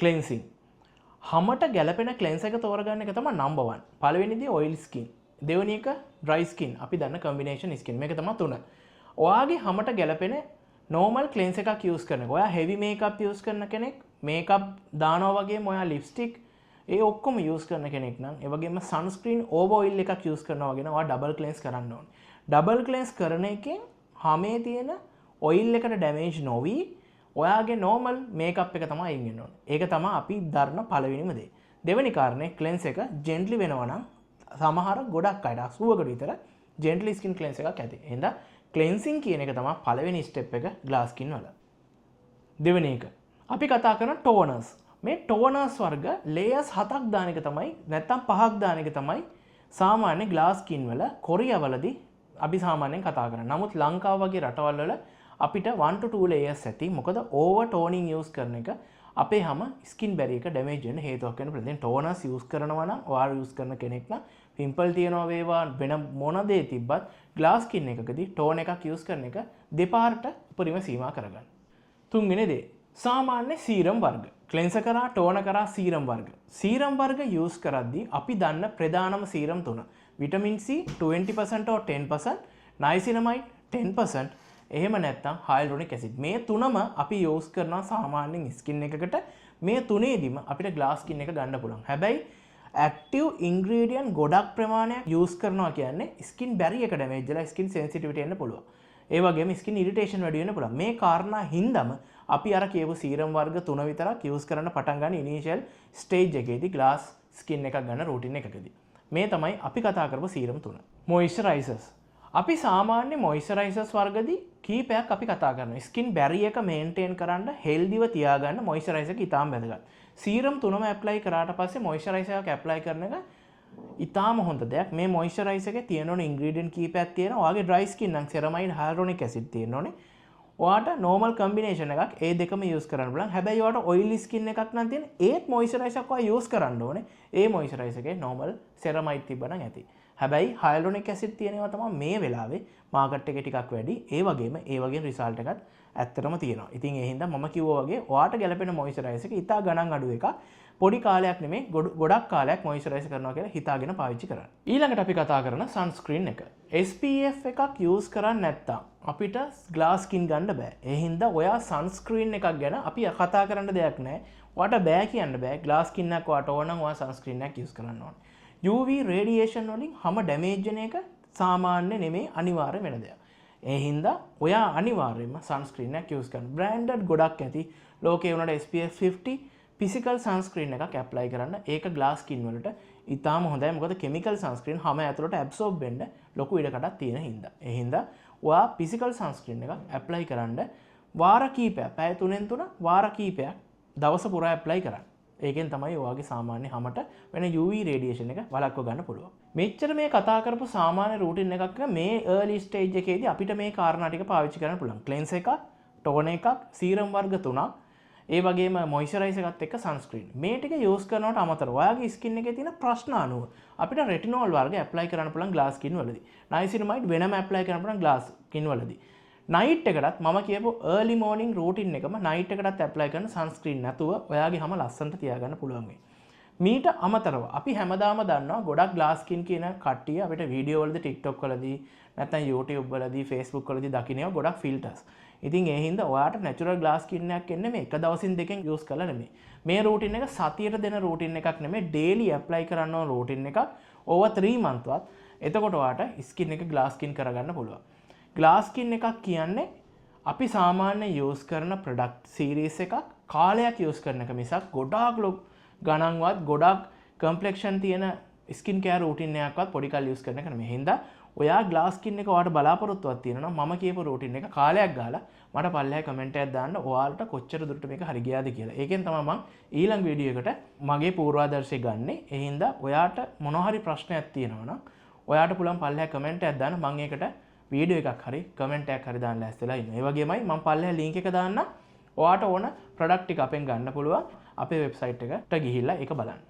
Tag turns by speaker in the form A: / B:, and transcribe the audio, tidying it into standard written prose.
A: ක්ලෙන්සිං. හමට ගැලපෙන ක්ලෙන්සර් එක තෝරගන්න එක තමයි නම්බර් 1. පළවෙනි දේ ඔයිල් ස්කින්. දෙවෙනි එක ඩ්‍රයි ස්කින්. අපි දන්න කම්බිනේෂන් ස්කින්. මේක තමයි තුන. ඔයාගේ හමට ගැලපෙන නෝමල් ක්ලෙන්සර් එකක් යූස් කරන එක. ඔයා හෙවි මේකප් යූස් කරන කෙනෙක්, මේකප් දානවා වගේම ඔයා ලිප්ස්ටික් ඒ ඔක්කොම යූස් කරන කෙනෙක් නම්, ඒ වගේම සන්ස්ක්‍රීන් ඕවර් ඔයිල් එකක් යූස් කරනවා වගේ නම් ඔයා ඩබල් ක්ලෙන්ස් කරන්න ඕනේ. ඩබල් ක්ලෙන්ස් කරන එකෙන් හමේ තියෙන ඔයිල් එකට ඩැමේජ් නොවි ඔයාගේ නෝමල් මේකප් එක තමයි අයින් වෙන්න ඕනේ. ඒක තමයි අපි දරන පළවෙනිම දේ. දෙවෙනි කාරණේ, ක්ලෙන්ස් එක ජෙන්ට්ලි වෙනවා නම් සමහර ගොඩක් අයට 80කට විතර ජෙන්ට්ලි ස්කින් ක්ලෙන්ස් එකක් ඇති. එහෙනම් ක්ලෙන්සිං කියන එක තමයි පළවෙනි ස්ටෙප් එක ග්ලාස් ස්කින් වල. දෙවෙනි එක අපි කතා කරන ටෝනර්ස්. මේ ටෝනර්ස් වර්ග ලේයර්ස් හතක් දාන එක තමයි, නැත්තම් පහක් දාන එක තමයි සාමාන්‍ය ග්ලාස් ස්කින් වල කොරියාවලදී අපි සාමාන්‍යයෙන් කතා කරන්නේ. නමුත් ලංකාව වගේ රටවල් වල අපිට 1 to 2 layers ඇති. මොකද ඕවර් ටෝනින් යූස් කරන එක අපේ හැම ස්කින් බැරියර් එක ඩැමේජ් වෙන්න හේතුවක් වෙන පුළුවන්. දැන් ටෝනර්ස් යූස් කරනවා නම්, ඔයා යූස් කරන කෙනෙක් නම්, පිම්පල් තියනවා වේවා වෙන මොන දේ තිබ්බත් ග්ලාස් ස්කින් එකකදී ටෝන් එකක් යූස් කරන එක දෙපාරට උපරිම සීමා කරගන්න. තුන්වෙනි දේ සාමාන්‍ය සීරම් වර්ග. ක්ලෙන්සර් කරා, ටෝනර් කරා, සීරම් වර්ග. සීරම් වර්ග යූස් කරද්දී අපි දන්න ප්‍රධානම සීරම් තුන. විටමින් C 20% or 10%, නයිසිනමයිඩ් 10%, එහෙම නැත්නම් හයලුරොනික් ඇසිඩ්. මේ තුනම අපි යූස් කරනවා සාමාන්‍යයෙන් ස්කින් එකකට. මේ තුනේදීම අපිට ග්ලාස් ස්කින් එක ගන්න පුළුවන්. හැබැයි ඇක්ටිව් ඉන්ග්‍රීඩියන්ට් ගොඩක් ප්‍රමාණයක් යූස් කරනවා කියන්නේ ස්කින් බැරියර් එක ඩැමේජ් වෙලා ස්කින් සෙන්සිටිවිටි එන්න පුළුවන්. ඒ වගේම ස්කින් ඉරිටේෂන් වැඩි වෙන්න පුළුවන්. මේ කාරණා හින්දාම අපි අර කියපු සීරම් වර්ග තුන විතරක් යූස් කරන්න පටන් ගන්න ඉනිෂියල් ස්ටේජ් එකේදී ග්ලාස් ස්කින් එකක් ගන්න රූටින් එකකදී. මේ තමයි අපි කතා කරපු සීරම් තුන. මොයිස්චරයිසර්ස්. අපි සාමාන්‍ය මොයිස්චරයිසර්ස් වර්ගදී කීපයක් අපි කතා කරනවා. ස්කින් බැරියර් එක මේන්ටේන් කරන්න, හෙල්දිව තියාගන්න මොයිස්චරයිසර් එක ඉතාම වැදගත්. සීරම් තුනම ඇප්ලයි කරාට පස්සේ මොයිස්චරයිසර් එකක් ඇප්ලයි කරන එක ඉතාම හොඳ දෙයක්. මේ මොයිස්චරයිසර් එකේ තියෙන ඕනේ ඉන්ග්‍රීඩියන්ට් කීපයක් තියෙනවා. ඔයාගේ ඩ්‍රයි ස්කින් නම් සෙරමයිඩ්, හයලුරොනික් ඇසිඩ් තියෙන්න ඕනේ. ඔයාට නෝමල් කම්බිනේෂන් එකක් ඒ දෙකම යූස් කරන්න පුළුවන්. හැබැයි ඔයාට ඔයිලි ස්කින් එකක් නම් තියෙන ඒත් මොයිස්චරයිසර් එකක් ඔයා යූස් කරන්න ඕනේ. ඒ මොයිස්චරයිසර් එකේ නෝමල් සෙරමයිඩ් තිබ්බනම් ඇති. හැබැයි හයලුරොනික් ඇසිඩ් තියෙන ඒවා තමයි මේ වෙලාවේ මාකට් එකේ ටිකක් වැඩි. ඒ වගේම ඒ වගේ රිසල්ට් එකත් ඇත්තටම තියෙනවා. ඉතින් ඒ හින්දා මම කිව්වා වගේ ඔයාට ගැලපෙන මොයිස්චරයිසර් එක ඉතා ගණන් අඩු එකක්. පොඩි කාලයක් නෙමෙයි, ගොඩක් කාලයක් මොයිස්චරයිස් කරනවා කියලා හිතාගෙන පාවිච්චි කරන්න. ඊළඟට අපි කතා කරන සන්ස්ක්‍රීන් එක. SPF එකක් යූස් කරන්නේ නැත්තම් අපිට ග්ලාස් ස්කින් ගන්න බෑ. ඒ හින්දා ඔයා සන්ස්ක්‍රීන් එකක් ගැන අපි කතා කරන්න දෙයක් නෑ. ඔයාට බෑ කියන්න බෑ. ග්ලාස් ස්කින් එකක් ඔයාට ඕන නම් ඔයා සන්ස්ක්‍රීන් එකක් යූස් කරන්න ඕනේ. UV radiation වලින් හම ඩැමේජ් වෙන එක සාමාන්‍ය නෙමෙයි, අනිවාර්ය වෙන දෙයක්. ඒ හින්දා ඔයා අනිවාර්යයෙන්ම සන්ස්ක්‍රීන් එකක් යූස් කරන්න. බ්‍රෑන්ඩඩ් ගොඩක් ඇති. ලෝකේ වුණාට SPF 50 physical sunscreen එකක් ඇප්ලයි කරන්න. ඒක ග්ලාස් ස්කින් වලට ඉතාම හොඳයි. මොකද කෙමිකල් සන්ස්ක්‍රීන් හැම ඇතුළට ඇබ්සෝබ් වෙන්න ලොකු ඉඩකඩක් තියෙන හින්දා. ඒ හින්දා ඔයා ෆිසිකල් සන්ස්ක්‍රීන් එකක් ඇප්ලයි කරන්න වාර කීපයක්, පැය තුනෙන් තුන වාර කීපයක් දවස පුරා ඇප්ලයි කරන්න. ඒකෙන් තමයි ඔයාගේ සාමාන්‍ය හමට වෙන UV radiation එක වළක්ව ගන්න පුළුවන්. මෙච්චර මේ කතා කරපු සාමාන්‍ය රූටින් එකක් මේ අර්ලි ස්ටේජ් එකේදී අපිට මේ කාරණා ටික පාවිච්චි කරන්න පුළුවන්. ක්ලෙන්ස් එකක්, ටෝනර් එකක්, සීරම් වර්ග තුනක්, ඒ වගේම මොයිස්චරයිසර් එකත් එක්ක සන්ස්ක්‍රීන්. මේ ටික යූස් කරනවට අමතරව ඔයාගේ ස්කින් එකේ තියෙන ප්‍රශ්න අනුව අපිට රෙටිනෝල් වර්ග ඇප්ලයි කරන්න පුළුවන් ග්ලාස් ස්කින් වලදී. නයිසිනමයිඩ් වෙනම ඇප්ලයි කරන්න පුළුවන් ග්ලාස් ස්කින් වලදී. නයිට් එකටත් මම කියපු අර්ලි මෝර්නිං රූටින් එකම නයිට් එකටත් ඇප්ලයි කරන සන්ස්ක්‍රීන් නැතුව ඔයාගේ හැම ලස්සනට තියාගන්න පුළුවන් වෙයි. මීට අමතරව අපි හැමදාම දන්නවා ගොඩක් ග්ලාස් ස්කින් කියන කට්ටිය අපිට වීඩියෝ වලදී, TikTok වලදී, නැත්නම් YouTube වලදී, Facebook වලදී දකින්න ඒවා ගොඩක් ෆිල්ටර්ස්. ඉතින් ඒ හින්දා ඔයාට නැචරල් ග්ලාස් ස්කින් එකක් එන්නේ මේ එක දවසින් දෙකෙන් යූස් කරලා නෙමෙයි. මේ රූටින් එක සතියට දෙන රූටින් එකක් නෙමෙයි, ඩේලි ඇප්ලයි කරන්න ඕන රූටින් එකක් ඕවර් 3 month වත්. එතකොට ඔයාට ස්කින් එක ග්ලාස් ස්කින් කරගන්න පුළුවන්. ග්ලාස් ස්කින් එකක් කියන්නේ අපි සාමාන්‍ය යූස් කරන ප්‍රොඩක්ට් සීරීස් එකක් කාලයක් යූස් කරන එක මිසක් ගොඩාක් ලොකු ගණන්වත් ගොඩක් කම්ප්ලෙක්ෂන් තියෙන ස්කින් කෙයාර් රූටින් එකක්වත් පොඩි කල් යූස් කරන එක නෙමෙයි. හින්දා ඔයා ග්ලාස් ස්කින් එක ඔයාට බලාපොරොත්තුවක් තියෙනවා නම් මම කියපු රූටින් එක කාලයක් ගහලා මට පල්ලෙහා කමෙන්ට් එකක් දාන්න ඔයාලට කොච්චර දුරට මේක හරි ගියාද කියලා. ඒකෙන් තමයි මං ඊළඟ වීඩියෝ එකට මගේ පූර්වාදර්ශය ගන්නෙ. ඒ හින්දා ඔයාට මොනවා හරි ප්‍රශ්නයක් තියෙනවා නම් ඔයාට පුළුවන් පල්ලෙහා කමෙන්ට් එකක් දාන්න. මං ඒකට වීඩියෝ එකක් හරි කමෙන්ට් එකක් හරි දාන්න ලෑස්තිලා ඉන්නවා. ඒ වගේමයි මං පල්ලෙහා ලින්ක් එක දාන්න. ඔයාට ඕන ප්‍රොඩක්ට් ටික අපෙන් ගන්න පුළුවන්. අපේ වෙබ්සයිට් එකට ගිහිල්ලා ඒක බලන්න.